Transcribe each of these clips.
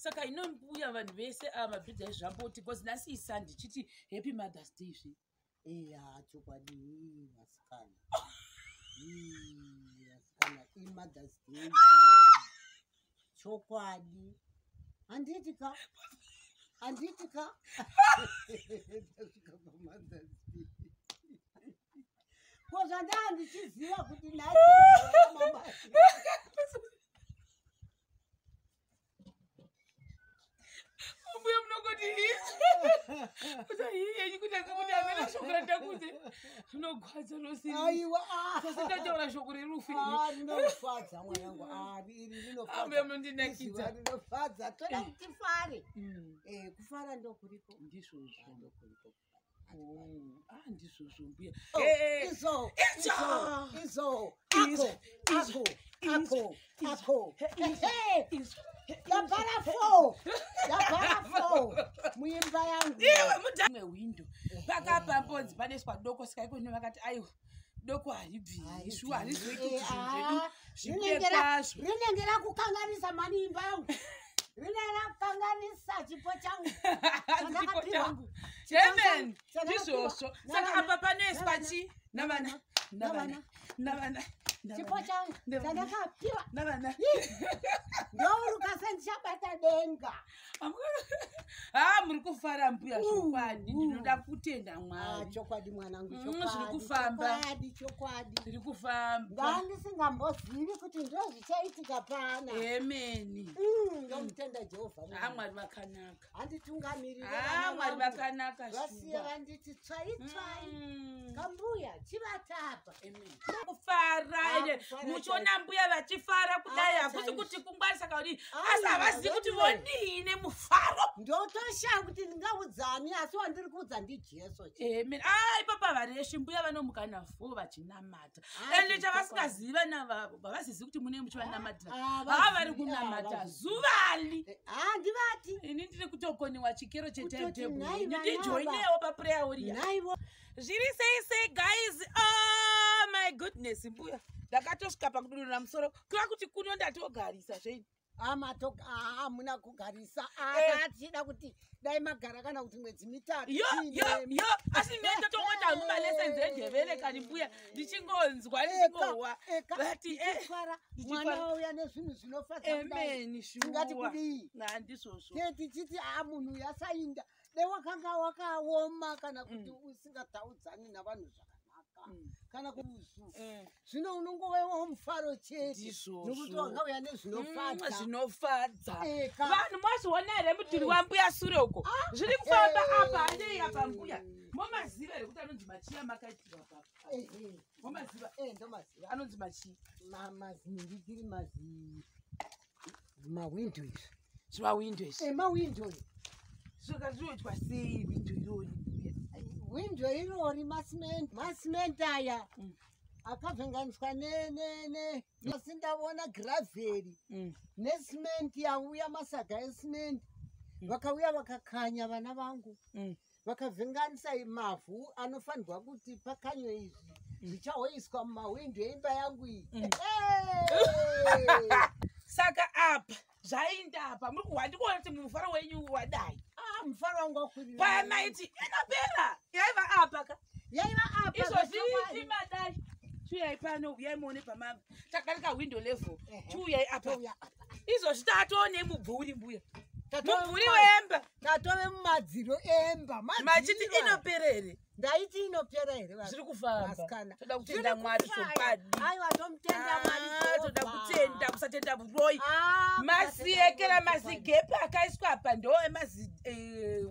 Saka ino mbuya, vanhu vese ava mabhidha ezvamboti, because nhasi iSunday, chiti happy Mother's Day zve. Iya, chokwadi, vasikana. Ii, vasikana, iMother's Day chokwadi, handiti ka? Handiti ka? Ndasvika paMother's Day, ko zvandaa ndichiziva kuti nhasi mama. Mbuya, munongoti kuti yenyu kutanga kuti hamena shoko randakuze zvinogwadza rosiri. Aiwa. Sasi ndataura shoko rerufu. Ah, rinofadza mwanangu. Ah, iri Ah, mbuya, munondinakidza. rinofadza, rinofadza. Toda kuti tifare. Kufara ndokuriko. Ndizvozvo. Ndokuriko. Oh, ah, ndizvozvo mbuya. Oh, Eh, izo. Idzo! Izo, izo. Izo, Ako, izo, ako, izo, ako. izo, Ehe, izvo. Yabhara fo, yabhara fo muimba yangu. Iwe mudamwe window pakapa mbonzi panoiswa doko, saka iko vakati aiwa, doko haribviri, shuwa harizoiti kuti zvinhu zvedu zvibude kwazvo. Rinenge rakukanganisa mani imba yangu, rinenge rakukanganisa chipo changu. Chipo Chandakapiwa. changu, amen. Chandakapiwa. Ndizvozvo, saka Navana, apa panoiswa navana, chi navana, navana, navana. Chipo changu Navana. chandakapiwa. Navana. Ndouruka sendichabata denga. Ha, muri kufara mbuya, zvokwadi ndinoda kutenda Ah, Mwari. Chokwadi mwanangu. Zviri Chokwadi, kufamba. chokwadi, chokwadi. Zviri kufamba. Ndandisingambozivi kuti ndo zvichaitika pana. Emeni. Ndomutenda Jehovha Ha, mwanangu. Mwari vakanaka. Handitungamirire Ha, vana Mwari vangu. vakanaka. Vasiye Shuwa. vanditi tsvai tsvai, kambuya chivatapa. Kufara. Ah, Ende kufara. Muchiona mbuya vachifara kudai, Ah, hakusi chaizvo. kuti kungwarisa kaudii, Aiwa, asi havazivi kuti wewe. vodii nemufaro. Ndotoshaya kuti ndingaudzani, asi wandiri kuudza ndiJesu chete. Amen. Ah, ipapa vareshi mbuya vanomuka na4 vachinamata. Ah, Ende chavasingazivi, vana vavo havazizi kuti mune muchivanamatira. Ah, Haa, vari vazivi, ah, kunamata vazivi. zuvali. Ah, ndivati. Ini ndiri kutokoniwa chikero Kutoti chetimetable. nhai vana Ndijoinewo paprayer warrior. Naivo. Zviri sei sei, guys? Oh my goodness, mbuya, ndakatosvika pakudonhora musoro, kureva kuti kuno ndatogarisa zveini. Hamuna kugarisa. Eh. Atichida kuti dai magara kana kuti mwedzi 3. Yo yo yo, asi me ndotongoti hangu malessons endevere kani mbuya, ndichingonzwa, ndichingohwa vati Ndichifara. Ndichifara. Mwana wauya nezvinhu zvinofadza kudai. Emeni. Tingati Shuwa. kudii? Handizvozvo. Te tichiti a munhu yasainda de wakanga wakaoma kana kuti usingataudzani navanhu zvakanaka kana kuzu, zvino unongovewo mufaro chete Ndizvozvo. nokuti wakauya nezvinofadza. Zvinofadza. Eka. Vanhu, mazviona here mudhuri wambuya sure uko zviri kufamba apa? Handei apa mbuya, momaziva here kuti anonzi machiya makaitirwa papa? Momaziva? Ndomaziva. Anonzi machiya. Maziningikiri, mazi mawindo izvi. Zvimawindo izvi. Emawindo. Saka zvinoitwa sei windo irori, mbuya? Windo irori masimenti aya akavhenganiswa ne asi ndaona gravheri nesimenti yauya, masaga esimenti vakauya vakakanya vana vangu, vakavhenganisa mavhu anofanirwa kuti pakanywe izvi zvichahoiswa mumawindo eimba yangu iyi. Saka apa zvainda apa, muri kuhwa, ndikuona kuti mufaro wenyu wadai. Ah, mufaro wangu wakwirira. Pamaiti inopera yaiva apa ka? Yaiva apa. Izvozvi zvechokwadi. madai, chiuyai pano, uyai muone pamama takarika window level. Ehe. Chiuyai apa. Touya apa. Izvozvi tatoone mubvuri mbuya, mubvuri wemba. Tatove mumadziro emba. Machiti Madziro aya. inopera here? Ndaiti inopera here Zviri kufamba. vasikana? Toda kutenda Mwari Zviri kufaya. zvokwadi. Aiwa, tomutenda Mwari. Ah, toda Jehovha. kutenda, kusatenda muroi. Ah, Masiyekera kusatenda. mazigepe akaiswa apa ndo emazi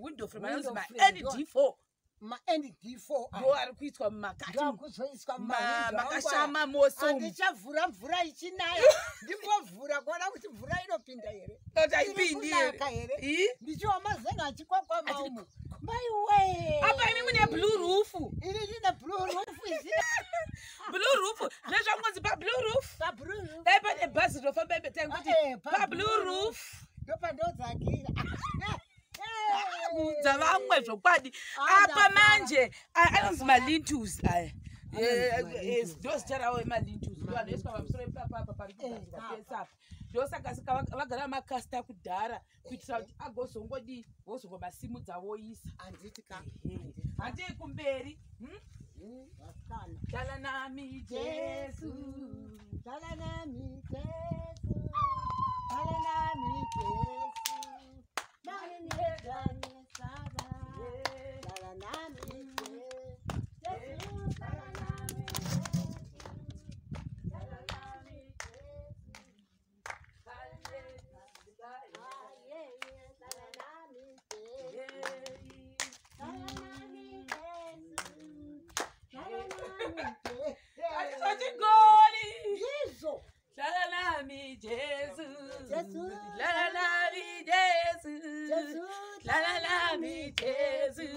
window frame anonzi Window frame, ma-nd4. Ma-nd4. Ndo ari kuitwa mumakati. Ndoakuzoiswa mumawindo angu aya. Makashama mose umu. Handichavhura mvura ichinaya, ndimbovhura kuona kuti mvura inopinda here. Kuti haipindi here? Iri kunaka here? Ii? Ndichiwa mazenga achikwakwama Achiri umu, maiwe. Apa imi mune blue roof. Ini ndine blue roof isi. Blue roof, zvezvangonzi pablue roof. Pablue roof. Dai pane bhazi rinofamba imbe taingoti Eh, pablue roof. Ndopandodzakira. Kuudza vamwe zvokwadi. Ah, Apa ndafara. manje anonzi malintus aya. Anonzi malintus. Ndo zita rawo emalintus, ndo anoiswa pamusoro ipapapa pari kugadzirwa Eh, pese apa. Ndosaka saka vagara makasta kudhara kuitira kuti agozongodii vozongomasimudza voisa. Handiti ka? Handei kumberi. Vasikana. Dala nami Jesu. Dala nami Jesu. Dala nami Jesu. Nami ndedane saba. Dala nami Jesu. Dala nami Jesu. Dala nami Jesu. Ah, yeah, yeah. Dala nami Jesu. Dala nami Jesu. Dala nami Jesu. Handizvochigori. Ndizvo. Dala nami Jesu. Jesu. Dala nami Jesu. Jesu. Dala nami Jesu.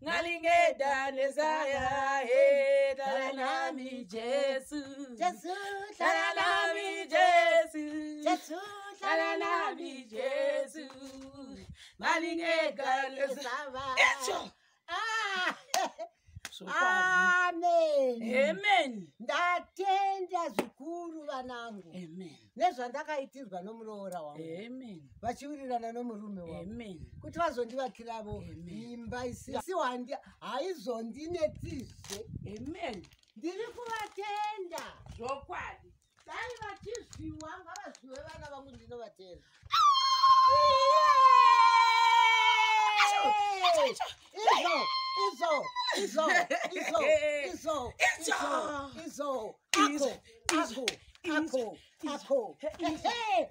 Ngalingeda nesaya. Hey, dala nami Jesu. Jesu. Dala nami Jesu. Jesu. Dala nami Jesu. Ngalingeda nesaya. Saba. Icho. Ah. Zvokwadi. Amen. Amen. Ndatenda zvikuru vanangu Amen. nezvandakaitirwa nomuroora wangu Amen. vachiwirirana nomurume wangu Amen. kuti vazondivakiravo Amen. imba isiwandi haizondinetsizve. Amen. Ndiri kuvatenda. Zvokwadi. Dai vachizviwa ngavazviwe vana vangu, ndinovatenda. Izvo, izvo, izvo, izvo, izvo, izvo, izvo, ako, ako, ako, ako. Ehe,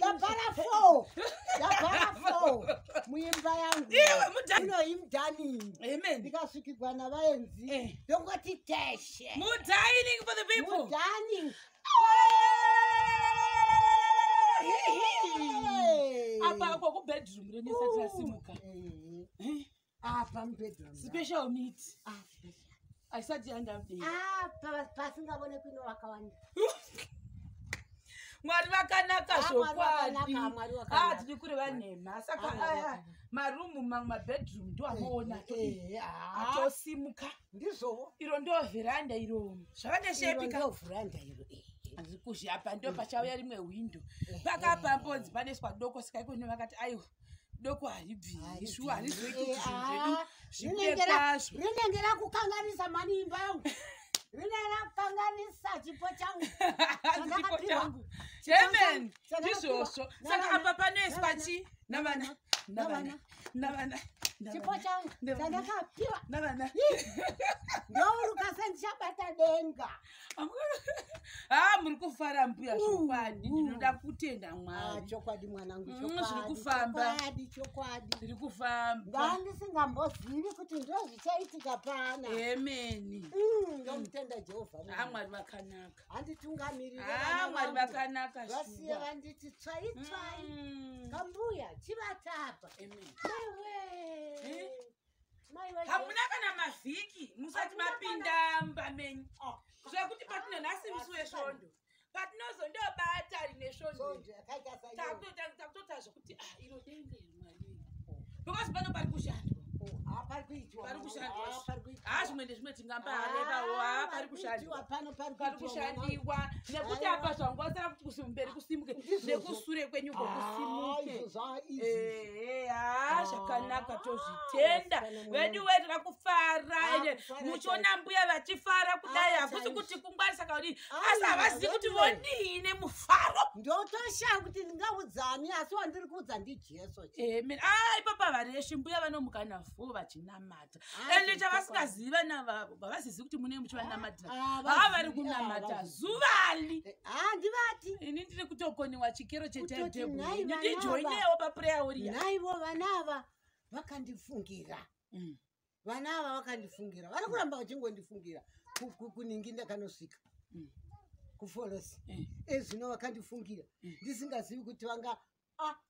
yabhara 4, yabhara 4 muimba yangu. Iwe, mudhani. Inoyi mudining. Amen. Ndikasvikirwa navaenzi ndongoti teshe. Mudining for the people. Mudining. Apa ako kubedroom renyu isati rasimuka. Apa mubedroom. Special meat. Ah, special. Aisati yandamdei. Apa pasingavonekwi nevakawanda. Mwari vakanaka. Ah, Mwari Zvokwadi. vakanaka, Mwari vakanaka. Ah, tiri kureva nhema saka Ah, Mwari aya vakanaka. marumu mamwe mabedroom ndo amoona Ah, atosimuka. Ndizvowo. Iro ndo vheranda iro zvakandeshepika. Iro vhuranda iro. Kuzhi apa ndo pachauya rimwe hwindo pakapambonzi panoiswa doko, saka ikone vakati aiwa, doko haribviri, shuwa harizoiti kuti zvinhu zvedu zvibude kwazvo. Rinenge rakukanganisa mani imba yangu, rinenge rakukanganisa chipo changu. Chipo Chandakapiwa. changu. Amen. Chandakapiwa. Ndizvozvo saka Navana. apa panoiswa Navana. chi navana navana navana Chipo changu Navana. chandakapiwa. Navana. Ndouruka sendichabata denga. Ha, muri kufara mbuya, zvokwadi ndinoda kutenda Ah, Mwari. Chokwadi mwanangu. Zviri kufamba. Chokwadi, chokwadi. Zviri kufamba. Ndandisingambozivi kuti ndo zvichaitika pana. Amen. Ndomutenda Jehovha Ha, Mwari. Mwari vakanaka. Handitungamirire Ha, vana Mwari vangu. vakanaka. Vasiye Shuwa. vanditi tsvai tsvai. Kambuya chivatapa. Amen. Maiwe. Eh? Maiwe. Hamuna kana mavhiki musati Hamuna. mapinda mumba menyu. Oh. Zvekuti patino nhasi musi wesvondo patinozondobata rine svondo Svondo yakaita saiyo. takutota zvekuti ah, iro denga iri Mwari, because pano pari kushandwa. Oh, ah, pari kuitiwa. Pari Mwanangu. kushandwa. Ah, pari kuitiwa. Ha, zvimwe ndezvimwe tingambarevawo. Ah, Ha, pari kuitiwa kushandwa. pano, pari Pari kuitiwa, mwanangu. kushandiwa nekuti Aiwa. apa zvangosara kuti kumberi kusimuke Ndizvozvo. nekusure kwenyuko Ah, kusimuke. izvo izvi. Ehe, ha, zvakanaka, Ah, tozvitenda. vasikana mwanangu. Vedu we tiri kufara. Ah, Ende kufara muchiona mbuya vachifara kudai, Ah, hakusi chaizvo. kuti kungwarisa kaudii, Aiwa, asi havazivi kuti vedu we. vodii nemufaro. Ndotoshaya kuti ndingaudzani, asi wandiri kuudza ndiJesu chete. Amen. Ah, ipapa vareshi mbuya vanomuka na4 vachinamata. Ah, Ende chavasingazivi vana vavo havazizi kuti mune muchivanamatira. Ah, Vava vari vazivi, ah, kunamata vazivi. zuvali. Ah, ndivati. Ini ndiri kutokoniwa chikero Kutoti chetimetable. nhai vana Ndijoinewo paprayer warrior. Naivo vana ava vakandifungira. Vana ava vakandifungira, vari kuramba vachingondifungira. Kuningi ndakanosvika kufolosi. Ezvino vakandifungira ndisingazivi kuti vanga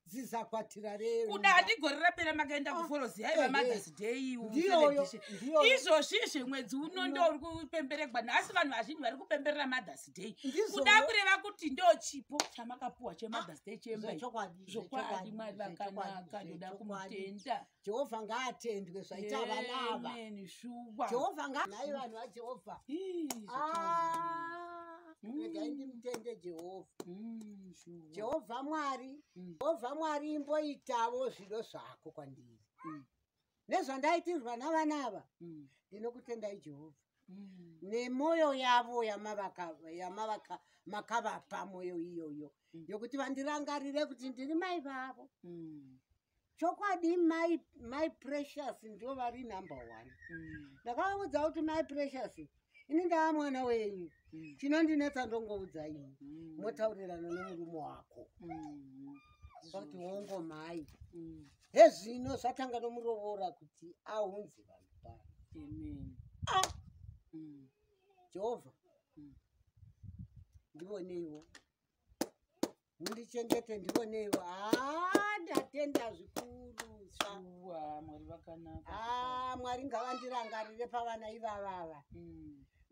zizakwatira rero. Kuda handigore rapera makaenda Ah, kufolosi yaiva Mothers Day Ndiyoyo, celebration. ndiyoyo. Izvozvizvi mwedzi uno ndo uri kupemberegwa nhasi, vanhu vazhinji vari kupemberera Mothers Day. Ndizvozvo. Kuda kureva kuti ndo chipo chamakapuwa cheMothers Day chemba. Zvechokwadi, Zvokwadi, zvechokwadi, Mwari zvechokwadi, vakanaka, ndoda zvechokwadi. kumutenda. Jehovha ngaatendwe zvaita vana ava. Amen, shuwa. Jehovha nga nhai vanhu vaJehovha. Ii, zvokwadi. Ah. Regai ndimutende Jehovha. Jehovha Mwari, Jehovha Mwari, imboitavo zvido zvako kwandiri. Nezvandaitirwa navana ava, ndinokutendai Jehovha. Nemwoyo yavo makavapa mwoyo iyoyo yokuti vandirangarire kuti ndiri mai vavo. Chokwadi mai Precious ndo vari number 1. Ndakavaudza kuti mai Precious, ini ndava mwana wenyu, chinondinetsa ndongoudza ini, motaurirana nomurume wako. Kuti hongo mai. Hezvino zvatanga nomurovora kuti aunze vanhu pano. Amen. Jehovha, ndioneiwo, mundichengete, ndioneiwo. Ndatenda zvikurusa. Mwari vakanaka. Mwari ngavandirangarire pavana ivavava.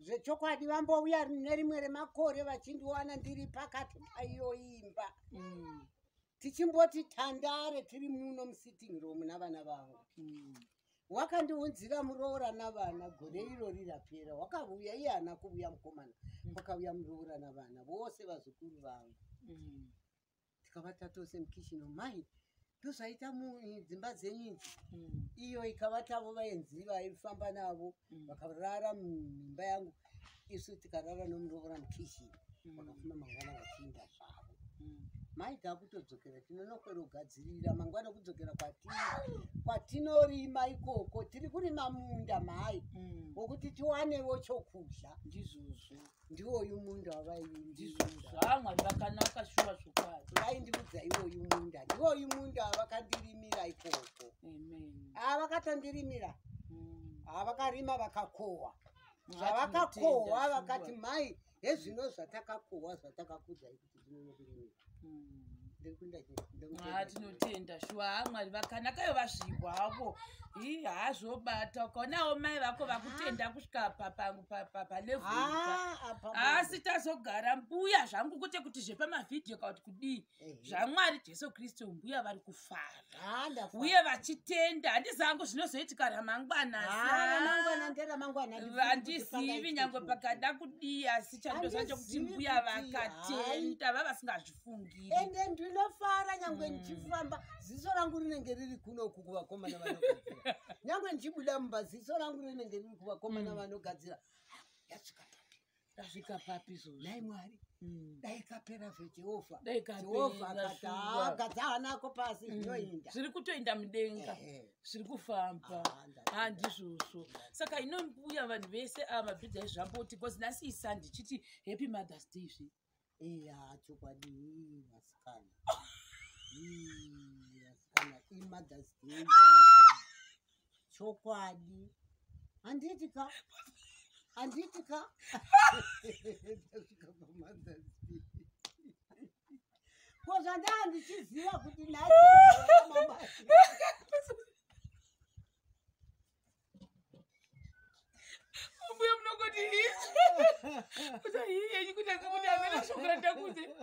Zvechokwadi vambouya nerimwe remakore vachindiwana ndiri pakati paiyo imba. Tichimboti tandare tiri muno musitting room navana vangu. Wakandiunzira muroora navana gore irori rapera. Wakauya iye haana kuuya mukomana. Wakauya muroora navana vose vazukuru vangu. Tikavata tose mukishini. Mai, ndozvaita mudzimba dzenyu idzi. Iyo ikavatavo vaenzi vaifamba navo, vakarara muimba yangu. Isu tikarara nomuroora mukishini. Vakafuma mangwana vachiinda zvavo. Mai, takutodzokera, tinonokwerogadzirira mangwana kudzokera kwatinorima ikoko. Tiri kurima munda mai, wokuti tiwanewo chokudya. Ndizvozvo. Ndiwoyu munda wavaindizvozvo. Ndizvozvo. Mwari vakanaka shuwa zvokwadi. Vaindiudza iwoyu munda, ndiwoyu munda wavakandirimira ikoko. Amen. Vakatondirimira. Vakarima vakakohwa. Zvavakakohwa vakati mai, hezvino zvatakakohwa zvatakakudzai kuti zvinonokurimira. Tinotenda shuwa. Mwari vakanaka, iyo vazvihwavo hazvobata. Ukaonawo mai vako vakutenda kusvika palevel, asi tazogara mbuya zvangu, kwete kuti zvepamavhidhiyo kana kuti kudii, zvaMwari Jesu Kristu, mbuya vari kufara uye vachitenda. Handizi hangu zvinozoitika ramangwana, handizivi nyangwe pakada kudii, asi chandoziva chekuti mbuya vakatenda vavasingazvifungiri. Ende ndinofara nyangwe ndichifamba, ziso rangu rinenge riri kunoku kuvakomana vanogadzira. Nyangwe ndichibuda mumba, ziso rangu rinenge riri kuvakomana vanogadzira. Yasvika papi? Tasvika papi izvozvo? Nhai Mwari, dai kapera zveJehovha. Dai kapera. Jehovha akati Shuwa. agadza hanako pasi, zvinoinda. Zviri kutoenda mudenga, zviri kufamba. Handizvozvo. Saka ino mbuya, vanhu vese ava mabhidha zvamboti, because nhasi iSunday, chiti happy Mother's Day zve. Iya, chokwadi vasikana. Ii, vasikana, iMother's Day chokwadi. Handiti ka? Handiti ka? Ndasvika paMother's Day. Ko zvandaa ndichiziva kuti nhasi mama. Mbuya, munongoti kuti hiyenyi kutanga kuti amene shoko randakuze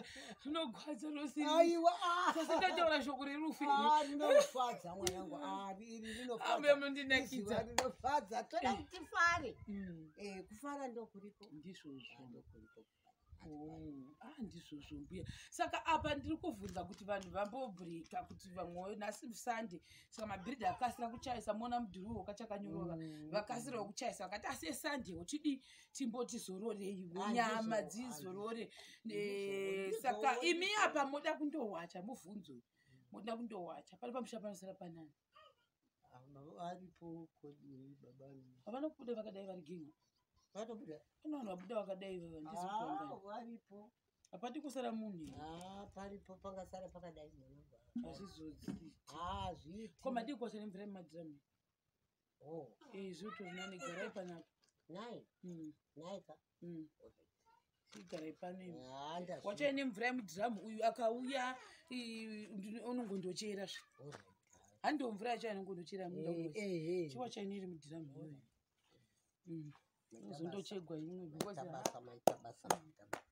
zvinogwadza rosiri. Aiwa. Sasindataura shoko rerufu. Rinofadza mwanangu. Iri rinofadza. Ambuya, munondinakidza. Izuva rinofadza. Toda kuti tifare. Kufara ndokuriko. Ndizvozvo. Ndokuriko. Oh, ndizvozvo mbuya. Saka apa ndiri kuvhunza kuti vanhu vambobhurika kuti vamwewo nhasi Sunday, saka mabhiridha akasira kuchaisa. Mona mudhuri wakachakanyorova, vakasirawo kuchaisa, vakati asi eSunday uchidi timboti zororeiwo, nyama dzizorore. Saka imi apa moda kundowacha, mubvunzo, moda kundowacha pari pamusha panosara panani? Aripo kodini baba? Havana kubuda vakadai vari genga? Vatobuda. Pane vanhu vabuda vakadai vava ndizikutanga. Varipo. Hapadi kusara munhu here? Paripo, pangasara pakadai mwanangu. Hazvizodzi. Hazviiti. Ko madii kuwasha nemvura yemumadhiramu? Oh. Zvinotori nani. Garai panapa. Nai. Nai ka. Igarai pano imi. Ndazvi. Wachai nemvura yemudhiramu. Uyu akauya unongondochera zve. Handiwo mvura yacho anongondochera munda. Chiwa chaini iri mudhiramu iyoyo. Uzondochegwa imwe because Maita basa, maita basa, maita basa.